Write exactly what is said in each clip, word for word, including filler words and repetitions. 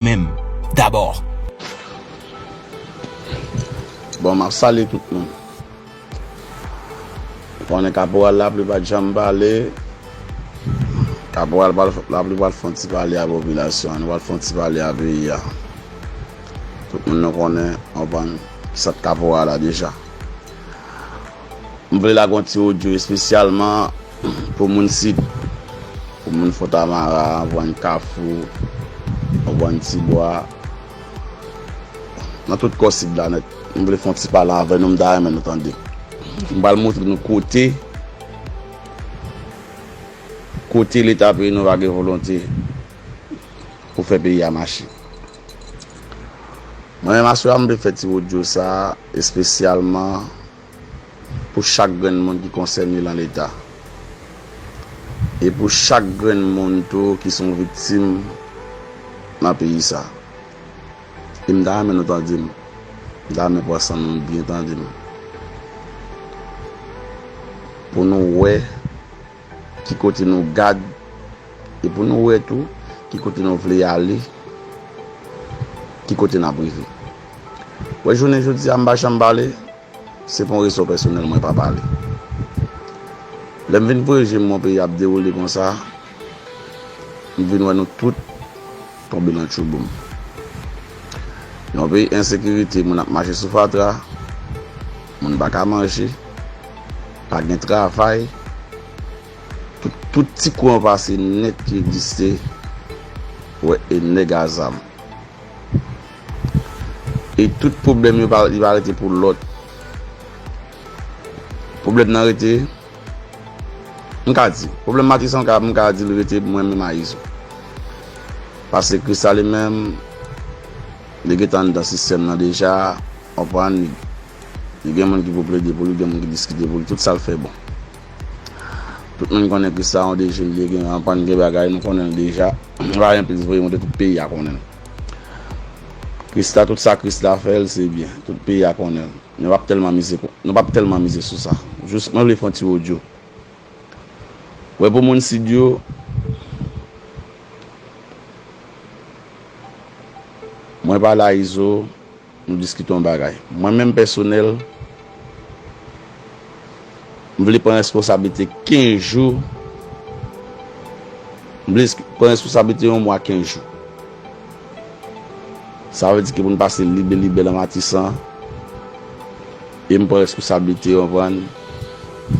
menm dabò. Bon, m ap salye tout moun. Ou konnen kaporal la pli pa t janm pale. Kaporal la pli pa t fè yon ti pale a popilasyon an, nou pa t fè yon ti pale a peyi a. Tout moun nou konnen, konprann kisa k kaporal la deja. M vle lage yon ti odyo espesyalman pou moun Sid, pou moun Fontamara, konprann Kafou, konprann Tibwa, nan tout kò Sid la nèt. M vle fè yon ti pale avè nou, m ta renmen nou tande. M pral montre nou kote, kote Leta peyi nou pa gen volonte pou fè peyi a mache. Mwen menm aswè a m vle fè ti odyo sa a espesyalman pou chak grenn moun ki konsène lan Leta. E pou chak grenn moun tou ki se yon viktim nan peyi sa. E m ta renmen nou tande m. M ta renmen pran san nou byen tande m. Pou nou wè ki kote nou gad, e pou nou wè tou ki kote nou vle ale, ki kote n ap rive. Wè, jounen jodi a, m pa janm pale, se pou yon rezon pèsonèl mwen pa pale. Lè m vin voye je m wè yon peyi ap dewoule konsa, m vin wè nou tout tonbe nan tchouboum. Yon peyi ensekirite, moun ap mache sou fatra, moun pa ka manje, pa gen travay, tout, tout ti kou an pase nèt ki egziste, wè, e nèg a zam. E tout pwoblèm yo pa, li pa rete pou lòt. Pwoblèm nan rete, m ka di, pwoblèm Matisan, m ka, m ka di l rete mwen menm a Izo. Paske Kristal li menm, li gentan anndan sistèm nan deja, konprann li. Li gen moun ki pou plede pou li, gen moun ki diskite pou li, tout sa l fè bon. Tout moun konnen Kristal yon de jèn li gen, konprann gen bagay, nou konnen l deja. Pa gen plis voye monte, tout peyi a konnen l. Kristal, tout sa Kristal fè l, se byen. Tout peyi a konnen l. Nou p ap tèlman mize, nou p ap tèlman mize sou sa. Jis, mwen vle fè yon ti odyo. Wè, pou moun Sid yo, mwen pale a Izo, nou diskite yon bagay. Mwen menm pèsonèl, m vle pran responsablite kenz jou. M vle pran responsablite yon mwa kenz jou. Sa vle di ke pou n pase libe libe nan Matisan, e m pran responsablite, konprann,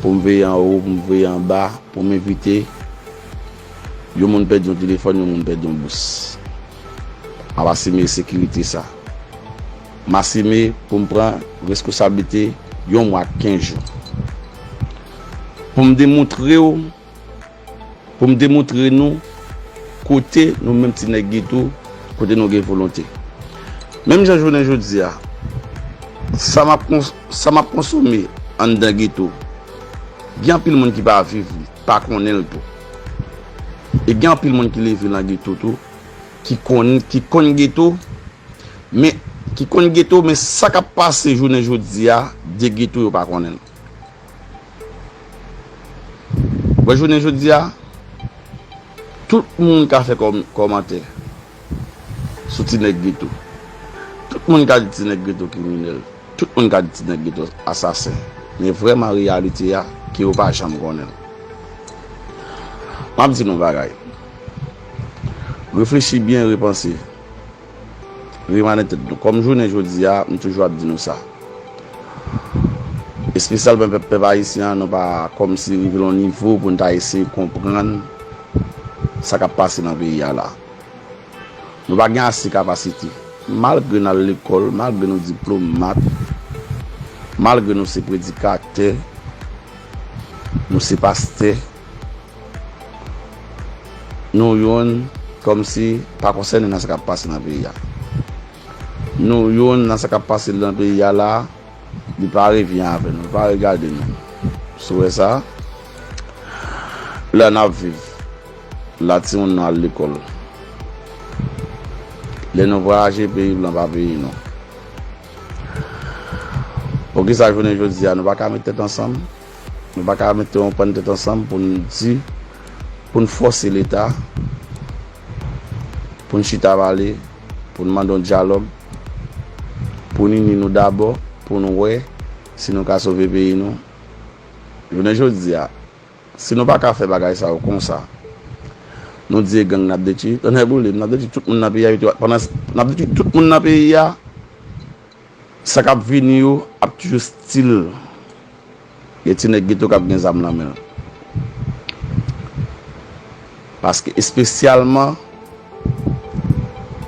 pou m veye anwo, pou m veye anba, pou m evite yon moun pèdi yon telefòn, yon moun pèdi yon bous. M ap asime sekirite sa. M asime pou m pran responsablite yon mwa kenz jou. Pou m demontre w, pou m demontre nou kote nou menm ti nèg geto, kote nou gen volonte. Menm jan jounen jodi a, sa m ap kons-, sa m ap konsome anndan geto, gen anpil moun ki pa viv li, pa konnen l tou. E gen anpil moun ki leve nan geto tou, ki konn, ki konn geto, men, ki konn geto, men sa k ap pase jounen jodi a, de geto yo pa konnen l. Bon, jounen jodi a, tout moun ka fè kòm-, kòmantè sou ti nèg geto. Tout moun ka di ti nèg geto kriminèl. Tout moun ka di ti nèg geto asasen. Men vrèman reyalite a, ke yo pa janm konnen l. M ap di nou yon bagay. Reflechi byen, repanse. Rive nan tèt nou. Kòm jounen jodi a, m toujou ap di nou sa. Espesyalman pèp, pèp ayisyen an, nou pa kòmsi rive nan yon nivo pou n ta eseye konprann sa k ap pase nan peyi a la. Nou pa gen ase kapasite. Malgre n al lekòl, malgre nou diplomat, malgre nou se predikatè, nou se pastè, nou youn kòmsi pa konsène nan sa k ap pase nan peyi a. Nou youn nan sa k ap pase nan peyi a la, li pa revyen avè nou, li pa regade nou. Si w wè sa, lè n ap viv, la timoun nou al lekòl. Lè nou vwayaje, peyi blan pa peyi nou. Poukisa jounen jodi a nou pa ka met tèt ansanm? Nou pa ka mete yon bann tèt ansanm pou n di, pou n fòse Leta, pou n chita pale, pou n mande yon dyalòg, pou n ini nou dabò, pou n wè si nou ka sove peyi nou. Jounen jodi a, si nou pa ka fè bagay sa yo konsa, nou di e gang n ap detwi, tonnè boule m, n ap detwi tout moun nan peyi a, yo te, pandan n ap detwi tout moun nan peyi a, sa k ap vini yo ap toujou still gen ti nèg geto k ap gen zam nan men l. Paske espesyalman,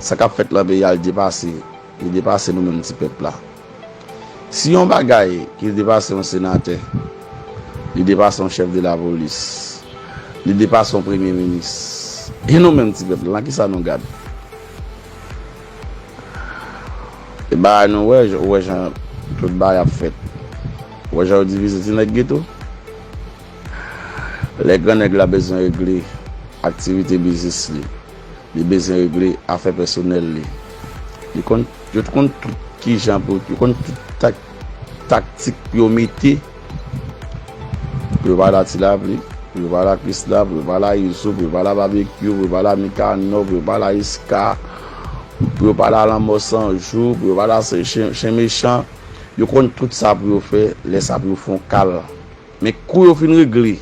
sa k ap fèt nan peyi a, li depase, li depase nou menm ti pèp la. Si yon bagay ki depase yon senatè, li depase yon chèf de lapolis, li depase yon premye minis, e nou menm ti pèp la, nan kisa nou gad? E bagay nou wè, ou wè jan tout bagay ap fèt. Ou wè jan yo divize ti nèg geto? Lè gran nèg la bezwen regle aktivite biznis li, li bezwen regle afè pèsonèl li, li konn, yo konn tout kijan pou, yo konn tout tak, taktik pou yo mete, pou yo pa la Ti Lapli, pou yo pa la Krisla, pou yo pa la Izo, pou yo pa la Babekyou, pou yo pa la Mikano, pou yo pa la Iska, pou yo pa la Lanmò San Jou, pou yo pa la Chen, Chen Mechan. Yo konn tout sa pou yo fè, lè sa pou yo fè yon kal. Men kou yo fin regle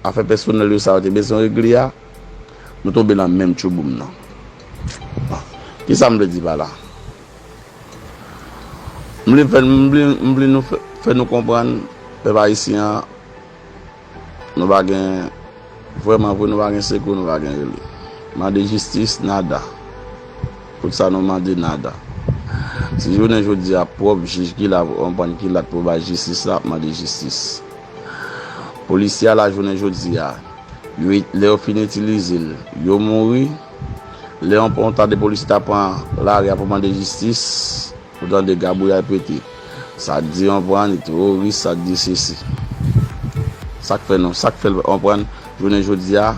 afè pèsonèl yo, sa yo te bezwen regle a, nou tonbe nan menm tchouboum nan. Kisa m vle di pa la? M vle fè, m vle, m vle nou fè, fè nou konprann, pèp ayisyen an, nou pa gen, vrèman vre, nou pa gen sekou, nou pa gen rele. Mande jistis, nada. Tout sa nou mande, nada. Si jounen jodi a, pwòp jij ki la, konprann ki la pou bay jistis la, ap mande jistis. Polisye a la jounen jodi a, yo, lè yo fin itilize l, yo mouri. Lè yon, yon ta de polisye ta pran lari a pou mande jistis, ou tande gabouyay pete. Sa di yon pran, li teworis, sa di sesi. Sa k fè nou, sa k fè l, yon pran, jounen jodi a,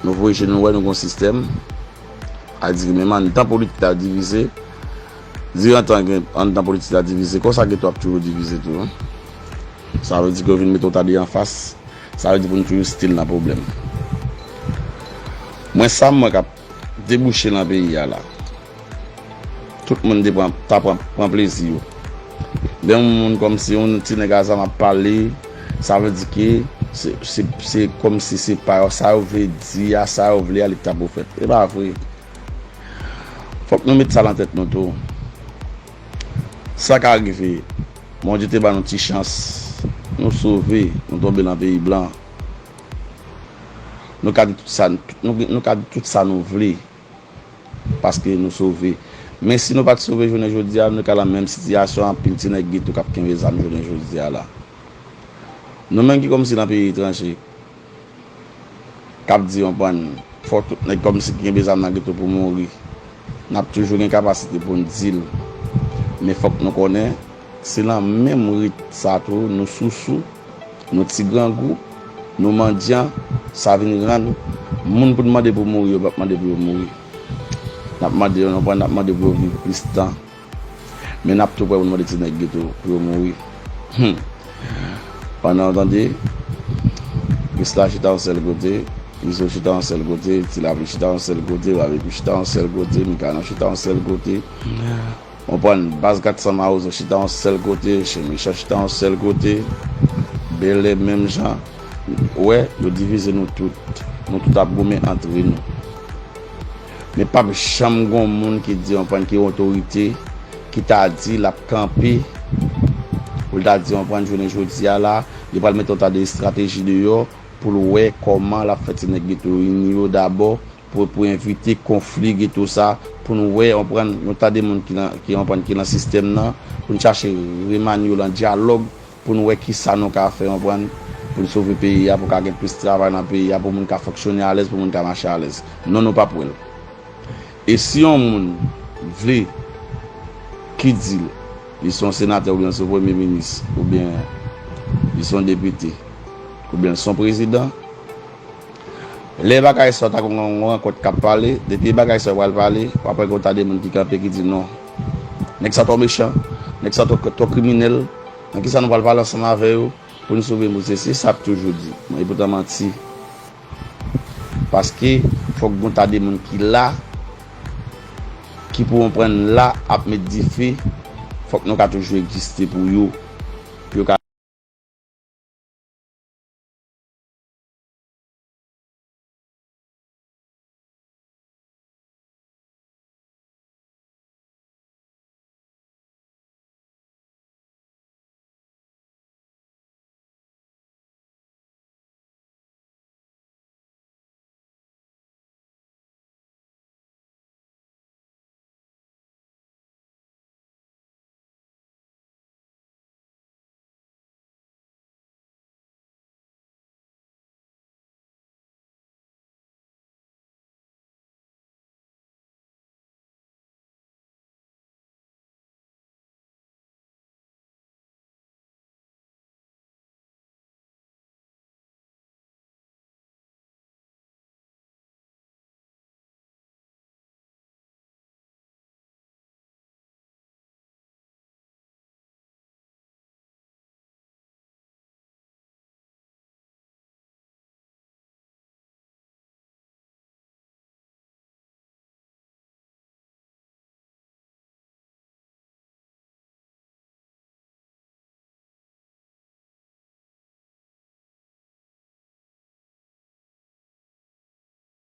nou voye je nou wè nou gon sistèm. A di menm anndan politik la divize, dirantan gen anndan politik la divize, konsa geto ap toujou divize tou, wi. Sa vle di ke yo vin mete yon ta de anfas, sa vle di pou nou toujou still nan pwoblèm. Mwen, sa m wè k ap debouche nan peyi a la, tout moun te pran, ta pran, pran plezi yo. Lè yon moun kòmsi yon ti nèg a zam ap pale, sa vle di ke se, se, se kòmsi se pa yo, sa yo vle di a, sa yo vle a, li t ap pou fèt. E pa vre. Fòk nou met sa nan tèt nou tou. Sa ka rive. Bondye te ba nou ti chans. Nou sove, nou tonbe nan peyi blan. Nou ka di tout sa, nou, nou ka di tout sa nou vle. Paske nou sove. Men si nou pa t sove jounen jodi a, nou ka nan menm sitiyasyon anpil ti nèg geto k ap kenbe zam jounen jodi a la. Nou menm ki kòmsi nan peyi etranje, k ap di yon prann, fò tout nèg kòmsi ki kenbe zam nan geto pou mouri. N ap toujou gen kapasite pou n di l. Men fòk nou konnen, se nan menm rit sa tou, nou sousou, nou ti grangou, nou mandyan, sa vin rann moun pou n mande pou mouri, yo p ap mande pou yo mouri. N ap mande yo, nou pran, n ap mande pou yo viv plis tan. Men n ap tou prè pou n mande ti nèg geto pou yo mouri. Hmm. Pandan w tande, Krisla chita yon sèl kote, Izo chita yon sèl kote, Ti Lapli chita yon sèl kote, Babekyou chita yon sèl kote, Mikano chita yon sèl kote. Konprann, baz Gatsan Mawozo chita yon sèl kote, Chen Mechan chita yon sèl kote, Bèlè menm jan. Ou wè, yo divize nou tout. Nou tout ap goumen antre nou. Men p ap janm gon moun ki di yon prann ki otorite, ki ta di l ap kanpe, pou l ta di yon prann jounen jodi a la, li pral mete yon ta de estrateji deyò pou l wè kòman l ap fè ti nèg geto ini yo dabò, pou, pou evite konfli geto sa, pou n wè, yon prann, yon ta de moun ki nan, ki yon prann ki nan sistèm nan, pou n chache remanye yo nan dyalòg, pou n wè kisa nou ka fè, konprann, pou n sove peyi a, pou ka gen plis travay nan peyi a, pou moun ka fonksyone alèz, pou moun ka mache alèz. Non, nou p ap wè l. E si yon moun vle ki di l, li se yon senatè oubyen l se yon premye minis, oubyen li se yon depite, oubyen l se yon prezidan, lè bagay sa yo ta gon, gon rankont k ap pale, depi bagay sa yo pral pale, w ap wè gon ta de moun ki kanpe ki di non. Nèg sa twò mechan, nèg sa twò, twò kriminèl, nan kisa nou pral pale ansanm avè yo pou n sove moun? Se, se sa ap toujou di. Bon, e poutan manti. Paske fòk gon ta de moun ki la, ki pou anprann la ap met dife, fòk nou ka toujou egziste pou yo.